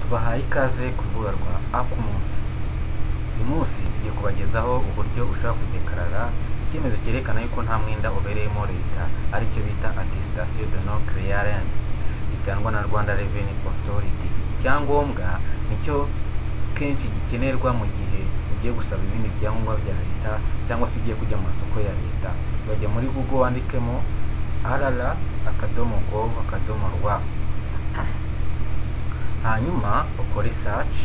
Tubahaye ikaze ku rubuga rwa Akumunsi. Uyu munsi tugiye kubagezaho uburyo ushobora kudekarara icyemezo cyerekana yuko nta mwenda ubereyemo leta, aricyo bita attestation de non créance, gitangwa na Rwanda Revenue Authority. Iki cyangombwa nicyo kenshi gikenerwa mu gihe ugiye gusaba ibindi byangombwa bya leta cyangwa se ugiye kujya mu masoko ya leta. Bajya muri Google wandikemo rra.gov.rw, hanyuma ukore search,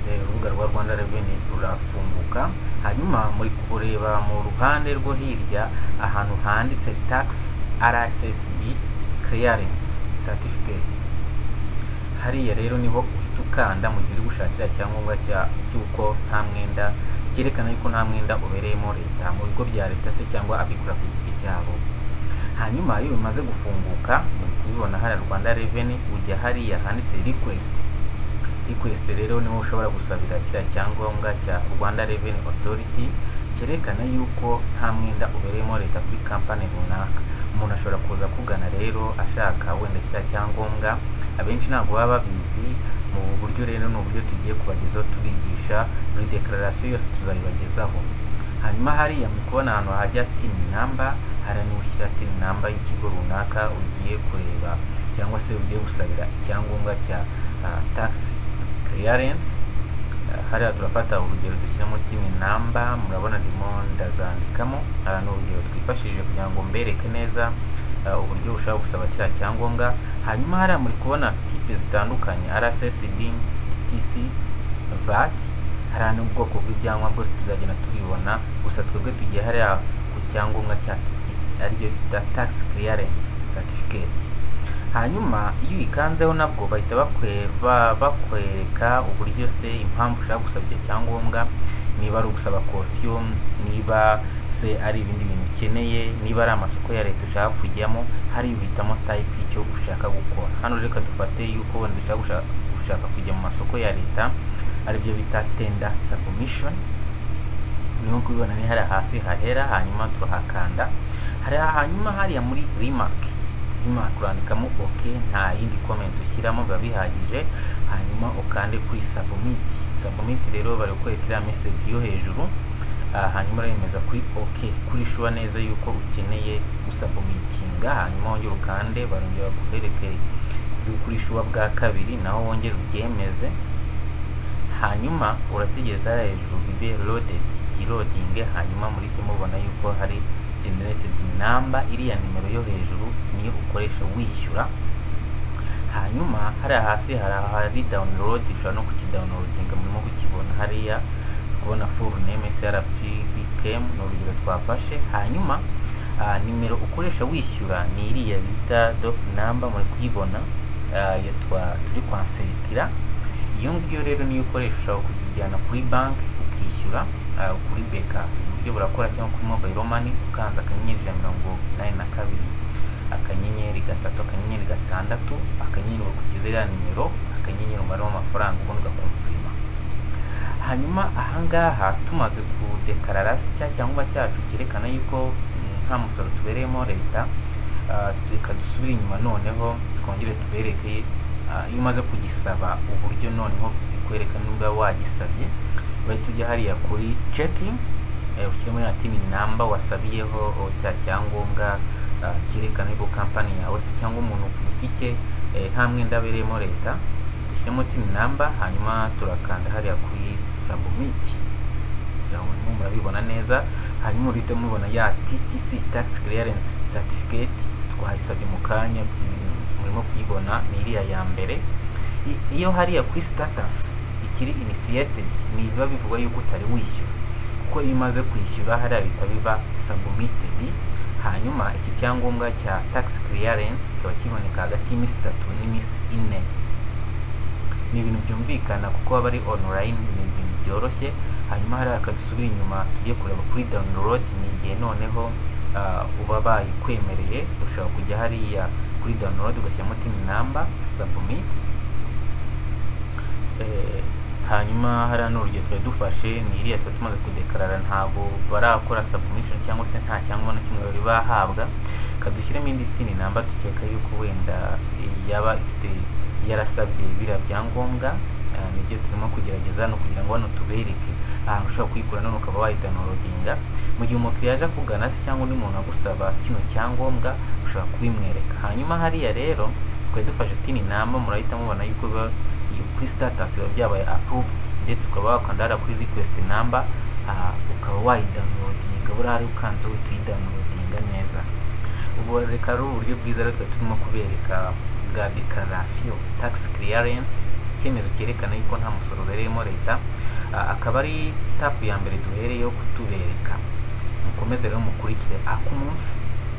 urubuga rwa Rwanda Revenue rurafunguka. Hanyuma muri kureba mu ruhande rwo hirya ahantu handitse tax RSSB clearance certificate. Hariya rero niho uhita ukanda mu gihe uri gushakira icyangombwa cy'uko nta mwenda, cyerekana yuko nta mwenda ubereyemo leta mu bigo bya leta se cyangwa abikora ku giti cyabo. Hanyuma iyo bimaze gufunguka, muri kubibona hariya Rwanda Revenue, ujya hariya handitse request. Request rero niho ushobora gusabira kiriya cyangombwa cya Rwanda Revenue Authority cyerekana yuko nta mwenda ubereyemo leta kuri kampani runaka. Umuntu ashobora kuza kugana rero ashaka wenda kiriya cyangombwa, abenshi ntabwo baba babizi. Mu buryo rero ni uburyo tugiye kubagezaho, tubigisha buri declaration yose tuzayibagezaho. Hanyuma hariya muri kubona ahantu hajya TIN number, hariya niho ushyira TIN number y'ikigo runaka ugiye kureba cyangwa se ugiye gusabira icyangombwa cya tax clearance. Hariya turafata urugero dushyiramo TIN number, murabona ndimo ndazandikamo. Hariya ni urugero twifashishije kugira ngo mbereke neza uburyo ushobora gusaba kiriya cyangombwa. Hanyuma hariya muri kubona type zitandukanye: RSSB, TTC, VAT. Hariya n'ubwoko bw'ibyangombwa bwose tuzagenda tubibona, gusa twebwe tugiye hariya ku cyangombwa cya TTC, aribyo bita tax clearance certificate. Hanyuma iyo uyikanzeho nabwo bahita bakwereka uburyo se impamvu ushaka gusaba icyo cyangombwa, niba ari ugusaba caution, niba se ari ibindi bintu ukeneye, niba ari amasoko ya leta ushaka kujyamo. Hari uhitamo type icyo ushaka gukora. Hano reka dufate yuko wenda ushaka gushaka kujya mu masoko ya leta, aribyo bita tender submission. Niho kubibona ni hariya hasi hahera, hanyuma turahakanda hariya. Hanyuma hariya muri remark urandikamo ok, nta yindi comment ushyiramo, biba bihagije. Hanyuma ukande kuri submit. Submit rero bari kukwereka iriya message yo hejuru, hanyuma uremeza kuri ok, kuri sure neza yuko ukeneye gusubmitinga. Hanyuma wongere ukande, barongera bakwereke kuri sure bwa kabiri, naho wongere ubyemeze. Hanyuma urategereza hariya hejuru bibe loaded, iloadinge. Hanyuma murite mubona yuko hari generated number. Iriya nimero yo hejuru niyo ukoresha wishyura. Hanyuma hariya hasi hari ahari download, ushobora no kukidownloadinga. Murimo kukibona hariya, kubona full name SRP BKM ni urugero twafashe. Hanyuma nimero ukoresha wishyura ni iriya bita doc number, muri kuyibona, ya turi kwanserikira. Iyo ngiyo rero niyo ukoresha, ushobora kujyana kuri banki ukishyura, kuri BK uburyo burakora, cyangwa kuri mobile money ukanza *182*3*6* ugakurikiza iriya nimero, akanyenyeri, umubare w'amafaranga, ubundi ugakonfirima. Hanyuma ahangaha tumaze kudekarara cya cyangombwa cyacu cyerekana yuko nta musoro tubereyemo leta, reka dusubire inyuma noneho twongere tubereke iyo umaze kugisaba uburyo noneho bikwereka niba wagisabye. Urahita ujya hariya kuri checking, ushyiremo ya TIN number wasabiyeho cya cyangombwa cyerekana yuko kampani yawe se cyangwa umuntu ku giti cye nta mwenda abereyemo leta. Dushyiremo TIN number, hanyuma turakanda hariya kuri submit. Kugira ngo murimo murabibona neza. Hanyuma uhite mubona ya TTC, tax clearance certificate, twayisabye mu kanya, murimo kuyibona, ni iriya ya mbere. Iyo hariya kuri status ikiri initiated, ni biba bivuga yuko utari wishyura, kuko iyo umaze kwishyura hariya bihita biba submitted. Hanyuma iki cyangombwa cya tax clearance kikaba kiboneka hagati y'iminsi 3 n'iminsi 4. Ni ibintu byumvikana kuko aba ari online, ni ibintu byoroshye. Hanyuma hariya akadusubira inyuma tujye kureba kuri download. Ni igihe noneho uba bayikwemereye, ushobora kujya hariya kuri download ugashyiramo TIN number, submit. Hanyuma hariya ni urugero twari dufashe, ni iriya twari tumaze kudekarara, ntabwo barakora submission cyangwa se nta cyangombwa na kimwe bari bahabwa. Kadushyiremo indi TIN number dukeka yuko wenda yaba ifite yarasabye biriya byangombwa. Nibyo turimo kugerageza no kugira ngo hano tubereke ahantu ushobora kuyikura, none ukaba wayidownloadinga mu gihe umukiriya aje akugana se cyangwa undi muntu agusaba kino cyangombwa, ushobora kubimwereka. Hanyuma hariya rero twari dufashe TIN number, murahita mubona yuko biba kuri status biba byabaye approved, ndetse ukaba wakanda hariya kuri request number, ukaba wayidownloadinga. Buriya hari ukanze uhita uyidownloadinga neza. Ubu reka ari uburyo bwiza rero twari turimo kubereka bwa declaration tax clearance, icyemezo cyerekana yuko nta musoro ubereyemo leta. Akaba ari step ya mbere duhereyeho kutubereka. Mukomeze rero mukurikire akumunsi,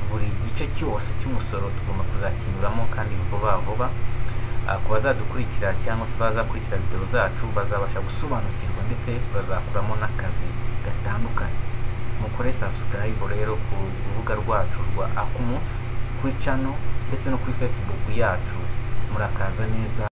buri gice cyose cy'umusoro tugomba kuzakinyuramo kandi vuba vuba. Ku bazadukurikira cyangwa se bazakurikira video zacu bazabasha gusobanukirwa, ndetse bazakuramo n'akazi gatandukanye. Mukore subscribe rero ku rubuga rwacu rwa Akumunsi, kuri channel ndetse no kuri Facebook yacu. Murakaza neza.